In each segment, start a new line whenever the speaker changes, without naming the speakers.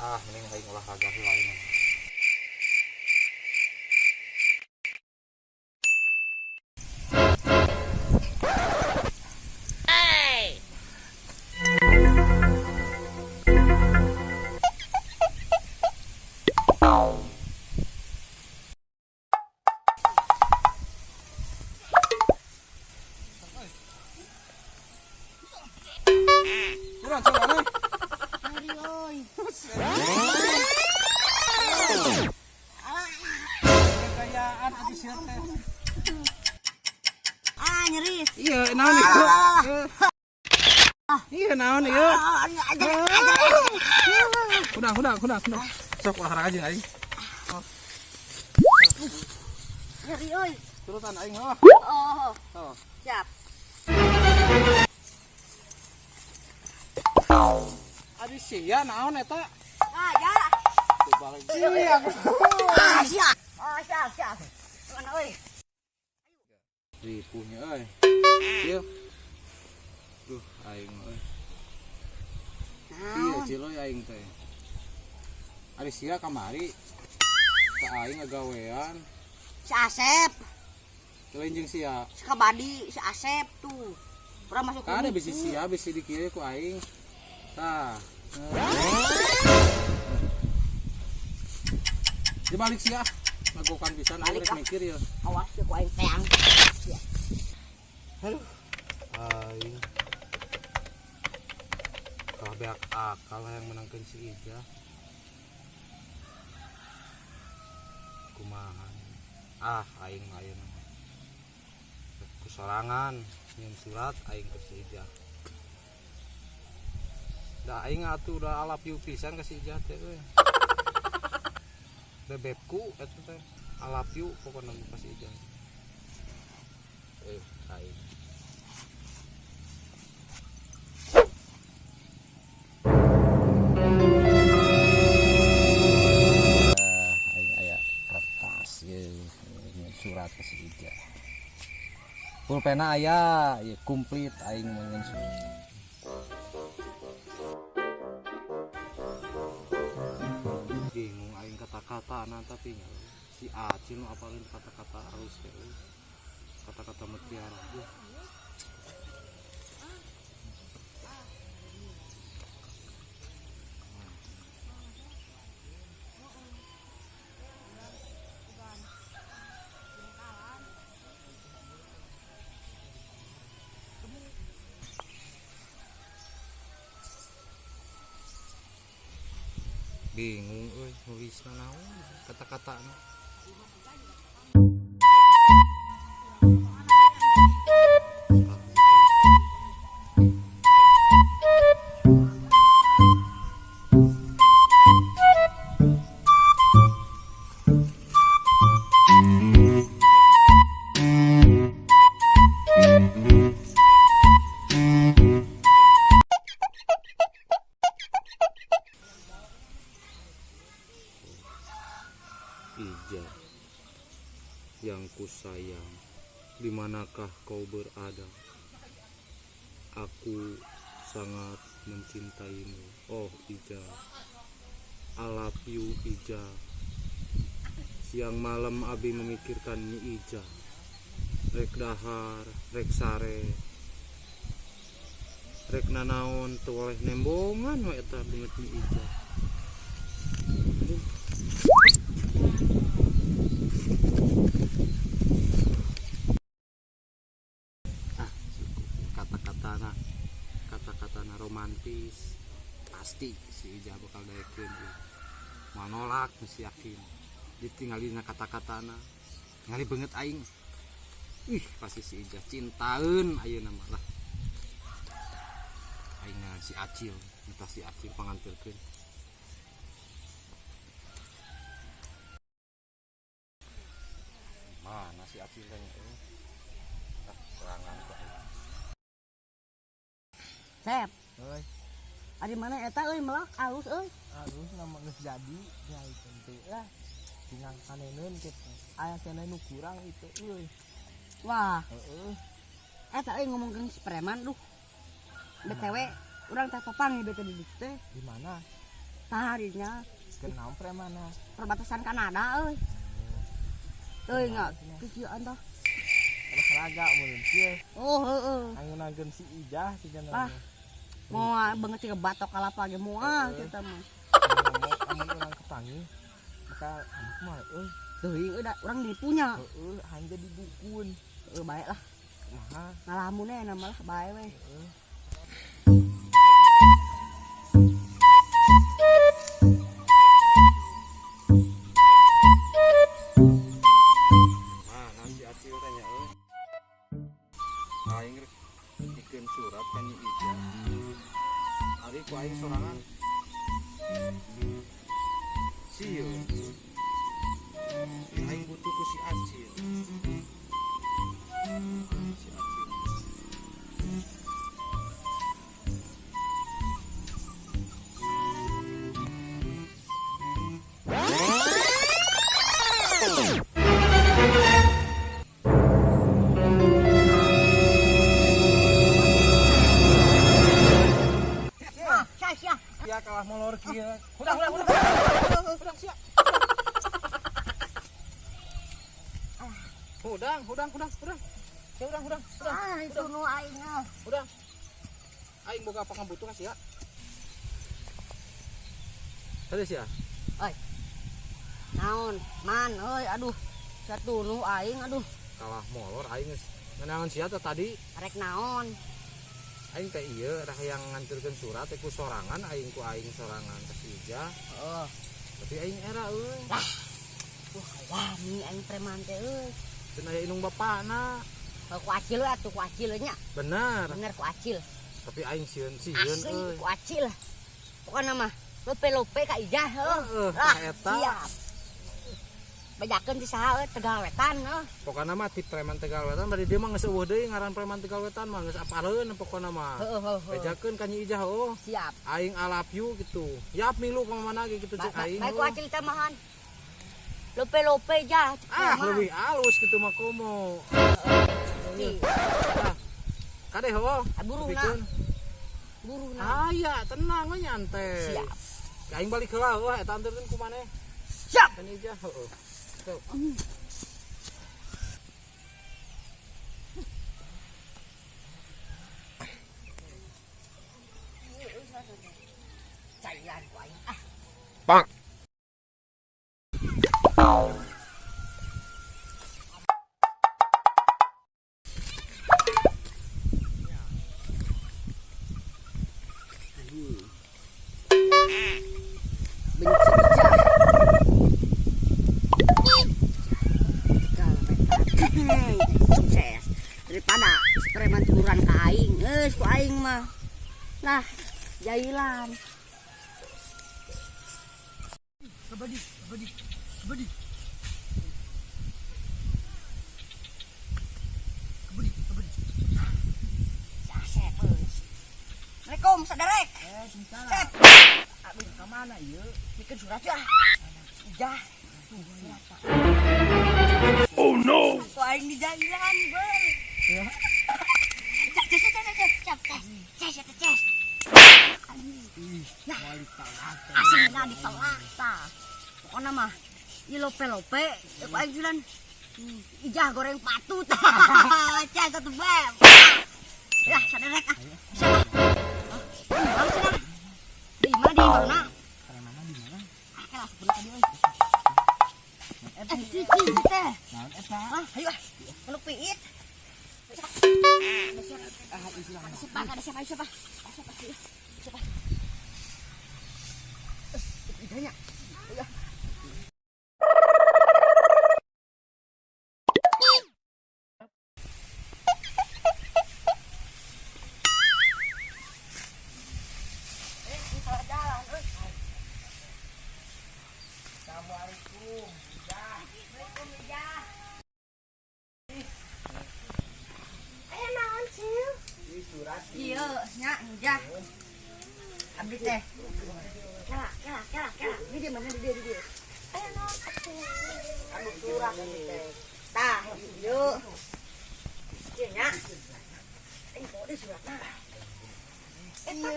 Ah, mending aing olahraga heula aing. Kurang coba.
Nyeri euy.
Kekayaan atuh sia teh.
Ah, nyeri.
Iya, naon ieu? Iya, naon ieu?
Ah, ajar, ajar.
Udah, udah, udah, udah. Sok olahraga aja aing.
Nyeri euy.
Turutan aing oh.
Oh,
Oh.
siap.
Ari sia naon eta?
Ah, ya.
Balik sia.
Ah, siap. Ah, siap, siap. Mana euy?
Ripuhnya euy. Cil. Duh, aing mah euy. Iya,
Naon?
Cil euy aing teh. Ari sia kamari ka aing ngagawean.
Si Asep,
Lain jeung sia.
si Kabadi, si Asep tuh. Urang masuk
Kade bisi sia bisi dikieu ku aing. Tah. Dibalik sia. Ngagokan pisan aing
Balik
rek
ah.
mikir ya.
Awas ya ku aing teang. Ya.
Aduh. Aing. Kalah beak akal yang menangkan si Ija. Kumaha. Ah, aing mah ayeuna mah. Ku sorangan nyieun surat aing ke si Ija. Da aing atuh udah alap you pisan ke si Ija teh euy. Bebekku eta teh alap you pokona mah ka si Ija. Eh, aing. Ah, aing aya kertas ye, surat ke si Ija. Pulpena aya, ye komplit aing mau nyieun surat. Bingung aing kata-kata tapi nya si Acil nu apalin kata-kata halus teh euy. Kata-kata mutiara. Duh. Bingung euy nulisna naon kata-katana. Ija yang ku sayang, di manakah kau berada? Aku sangat mencintaimu. Oh Ija, I love you Ija. Siang malam abi memikirkan Nyi Ija. Rek dahar, rek sare, rek nanaon teu oleh nembongan we eta beungeut Nyi Ija. Aduh. Ah, cukup kata-katana romantis pasti si Ija bakal daekeun ieu. Moal nolak mesti yakin. Ditinggalina kata-katana. Ningali beungeut aing. Ih, pasti si Ija cintaeun ayeuna mah lah. Aing si Acil, minta si Acil panganterkeun. Mana si Acil teh nya? Ah, serangan ku aing.
Sep.
Euy.
Ari mana eta euy melak alus euy.
Alus nama geus jadi nya itu teh lah. Tinggal kaneneun kitu. Aya keneh nu kurang itu euy.
Wah.
Heeh.
Eta euy ngomongkeun si preman duh. BTW urang teh papanggih bete di ditu teh.
Di mana?
Tah dinya.
Kenapa premana?
Perbatasan Kanada euy. Teuing enggak kikieuan tah.
Raga mun kieu.
Oh heeh.
Angeun-angeun si Ijah sigana.
Ah. Moal beungeut siga batok kalapa ge moal kita mah.
Amun urang kepanggih maka anak mah euy.
Teuing euy da urang dipunya.
Heeh, hayang jadi dukun.
Heeh bae lah.
Kumaha?
Ngalamun we na mah lah bae we.
Heeh.
Mana si Acil tanya euy. Aing rek dikeun surat ka Nyi Ijah. Ari ku aing sorangan. Sieun. Aing butuh ku si Acil. Si Acil.
Ah, sia sia.
Ya kalah molor kieu. Hudang hudang hudang. Hudang sia. Hudang hudang hudang hudang. Sia hudang hudang hudang.
Ah, itu nu aing ah.
Hudang. Aing boga pangabutuh ka sia. Tadi sia.
Oi. Naon? Man euy, aduh. Satu nu aing aduh.
Kalah molor aing geus ngeunangan sia teh tadi.
Rek naon?
Aing teh ieu rah yang nganturkeun surat teh ku sorangan aing ku aing sorangan ka si Ijah.
Heeh.
Tapi aing era euy.
Lah. Wah, wani aing preman teh euy.
Cenah aya indung bapana.
Oh, ku acil we atuh ku acil nya.
Bener.
Bener ku acil.
Tapi aing sieun sieun
Asli
euy.
ku acil. Pokona mah lope-lope ka Ijah heuh.
Heeh,
Lah,
tah eta.
siap. Bejakeun ti saha euy Tegal Wetan heuh.
Pokona mah ti preman Tegal Wetan bari dia mah geus eueuh deui ngaran preman Tegal Wetan mah geus apaleun pokona mah.
Heeh heeh. heeh.
Bejakeun ka Nyi Ijah oh.
Siap.
Aing I love you gitu. Yap milu ka mana ge gitu cek aing.
Baik ku
oh.
acil tamahan. Lope-lope jah cek
Ah,
preman.
leuwih alus gitu mah komo.
Ci,
Ah. Kade ho.
Ah, buru na.
Tepikeun.
Buru na.
Aya, tenang we nyantai.
Siap.
Aing balik heula heuh eta anterkeun ku maneh.
Siap.
Kan Ijah heueuh. Tuh.
Cairan ku aing ah.
Bang.
Benci Ijah. Tegal Wetan. Sukses. Daripada si preman tiduran ka aing. Geus ku aing mah. Lah, jailan.
Kabadi, kabadi, kabadi. Kabadi, kabadi.
Asep euy. Assalamualaikum saderek.
Eh, sebentar.
Sep.
Aduh, ka mana ieu?
Bikin surat ya. Ijah.
Oh no!
Ku aing di jailan, beuh. Cek cek cek cek cek cek. Cek cek cek.
Ih, moal ditolak.
Asli ditolak tah. Pokona mah ieu lope-lope, ku aing jualan Ijah goreng patut. Cek satu beb. Ya, saderek ah. Siapa? Hah? Cenah. Di mana di mana?
Premana di mana?
Ah, kelas sebelah tadi euy. Eh, cici teh.
Naon eta?
Ah, ayo ah. Kalau piit.
Ah, isi lah.
Ada siapa? Ada siapa? Ada siapa? Ada siapa? Ayo, siapa? Eh, idanya. Ayo. Eh, ini salah jalan, euy.
Assalamualaikum. Ijah.
Assalamualaikum, Ijah. Aya naon, Cil?
Ih, surat.
Iya, nya, Ijah. Abdi teh. Kela, kela, kela, kela. Ini di mana di dia, di dia. Ayo naon atuh. Anu surat abdi teh. Tah, ieu. Ieu nya. Eh, kok di suratna? Ieu,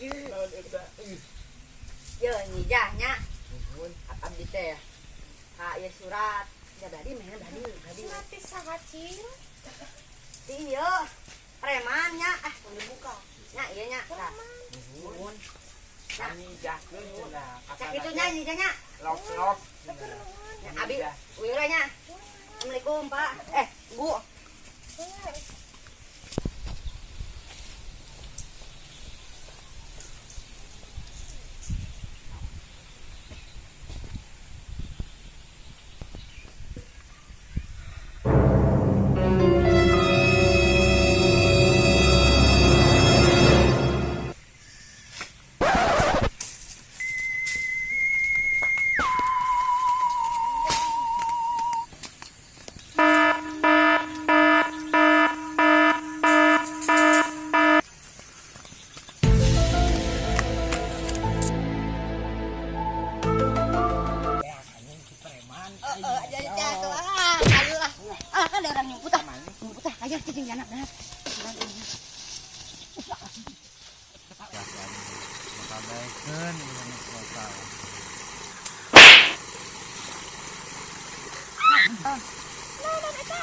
ieu.
Naon eta? Ih,
Ye nyijahnya.
Nuhun.
Abdi teh. Ha ieu surat. Ya dadi meh dadi dadi.
Surat ti saha, Cil?
Ti ieu preman nya, ah tong dibuka. Nya ieu nya. Tah.
Nuhun. Nyijahkeun cenah.
Cak kitu nya nyijahnya.
Lok-lok.
Nya abi wira nya. Assalamualaikum, Pak. Eh, Bu.
Preman.
Eh, jadi teh tuh ah, ayo ah. Ah, kan ada orang nyumput ah. Nyumput ah, ayo cicing anak dah.
Ya si aing bakal daekeun ieu nu total.
Naon eta?